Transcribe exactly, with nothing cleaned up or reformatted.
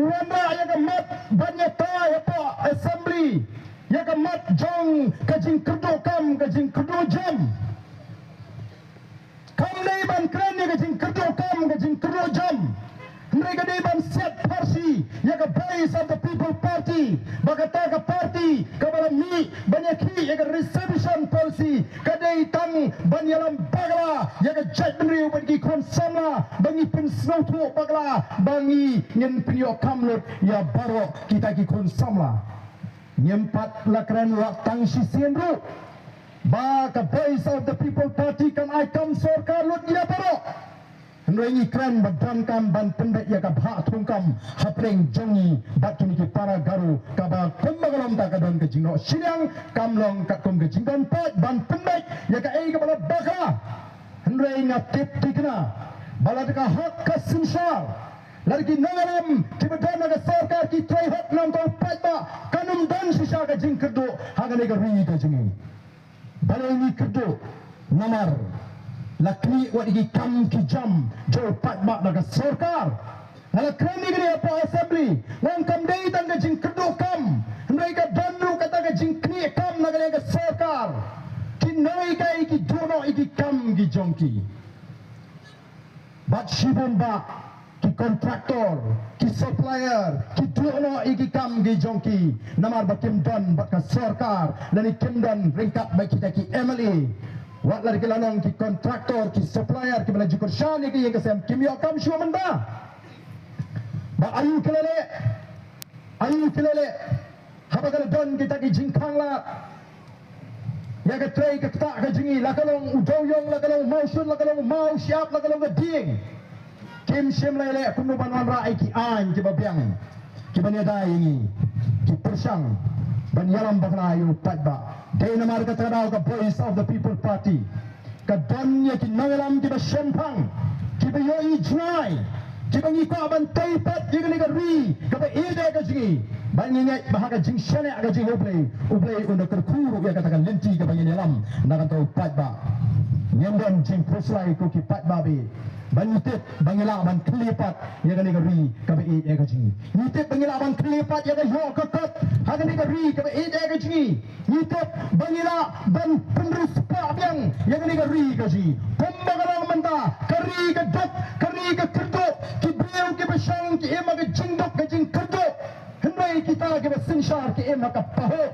Wanrah ïa ka mat ban ïatai hapoh assembly ïa ka mat jong ka jingkyrduh kam, ka jingkyrduh jam. Kam dei ban kren ïa ka jingkyrduh kam, ka jingkyrduh jam. Hynrei ka dei ban siat pharshi ïa ka Voice of the People Party, ba kata ka party kaba la mih ban ïakhih ïa ka reservation policy, ka dei tang ban ïalam bakla ïa ka jaitbynriew bad ki khun samla, ba ngi pynsngewthuh bakla ba ngi ngin pynïoh kam lut ïa baroh kita ki khun samla. Ngim pat la kren wat tang shisien ruh ba ka Voice of the People Party kan ai kam sorkar lut ïa baroh. Hynrei ngi kren ba donkam ban pynbeit ïa ka bhah thungkam hapdeng jong ngi bad kine ki para Garo, kaba kumba ka long ta ka don ka jingnoh shiliang, kam long katkum ka jingdon paid ban pynbeit ïa kaei kaba la bakla. Hynrei nga tip thikna ba lada ka hok ka synshar, lada ki nongïalam kiba don ha ka sorkar ki trei hok na ka bynta u paidbah, kan ym don shisha ka jingkyrduh ha kane ka ri ka jong ngi. Balei ngi kyrduh? Namar la knieh wat ïa ki kam ki jam jong u paidbah na ka sorkar. Nga la kren ïa kane hapoh assembly, nga ong kam dei tang ka jingkyrduh kam, hynrei ka don ruh kata ka jingknieh kam na kane ka sorkar. Ki nonghikai ki duh noh ïa ki kam ki jong ki. Bad shibun bah ki contractor, ki supplier ki duh noh ïa ki kam ki jong ki, namar ba kim don bad ka sorkar, lane kim don ryngkat bad kita ki M L A. Wat la ki la long ki contractor, ki supplier kiba la ju kyrshan ïa ki ïing ka sem, kim ïoh kam shuh mynta. Ba aïu ki la leh? Aïu ki la leh? Haba ka la don kita ki jingkhang lad ïa ka trei ka ktah ka jong ngi, la ka long u dewiong, la ka long u mawshun, la ka long u mawshyiap, la ka long ka dieng, kim shym la leh kumno ban wanrah ïa ki aiñ kiba biang, kiban ïada ïa ngi, ki pyrshang ban ïalam bakla ïa u paidbah. Dei namar kata ka daw ka Voice of the People Party ka don ïa ki nongïalam kiba shemphang, kiba ïohi jngai, kiba ngi kwah ban tei pat ïa kane ka ri kaba ïeit ka jong ngi. Ba ngi ngeit ba ha ka jingshaniah ka jong U Blei, U Blei un da kyrkhu ruh ïa kata ka lynti kaba ngin ïalam na ka bynta u paidbah. Ngim don jingkhuslai ko ki paidbah bad ba ngi tip ba ngi lah ban khlieh pat ïa kane ka ri kaba ïeit ka jong ngi. Ngi tip ba ngi lah ban khlieh pat ïa ka ïoh ka kot ha kane ka ri kaba ïeit ka jong ngi. Ngi tip ba ngi lah ban pynriewspah biang ïa kane ka ri ka jong ngi. Kumba ka long mynta, ka ri ka duk, ka ri ka kyrduh, ki briew kiba shong ki im ha ka jingduk ka jingkyrduh. Hynrei kita kiba synshar ki im ha ka pahuh.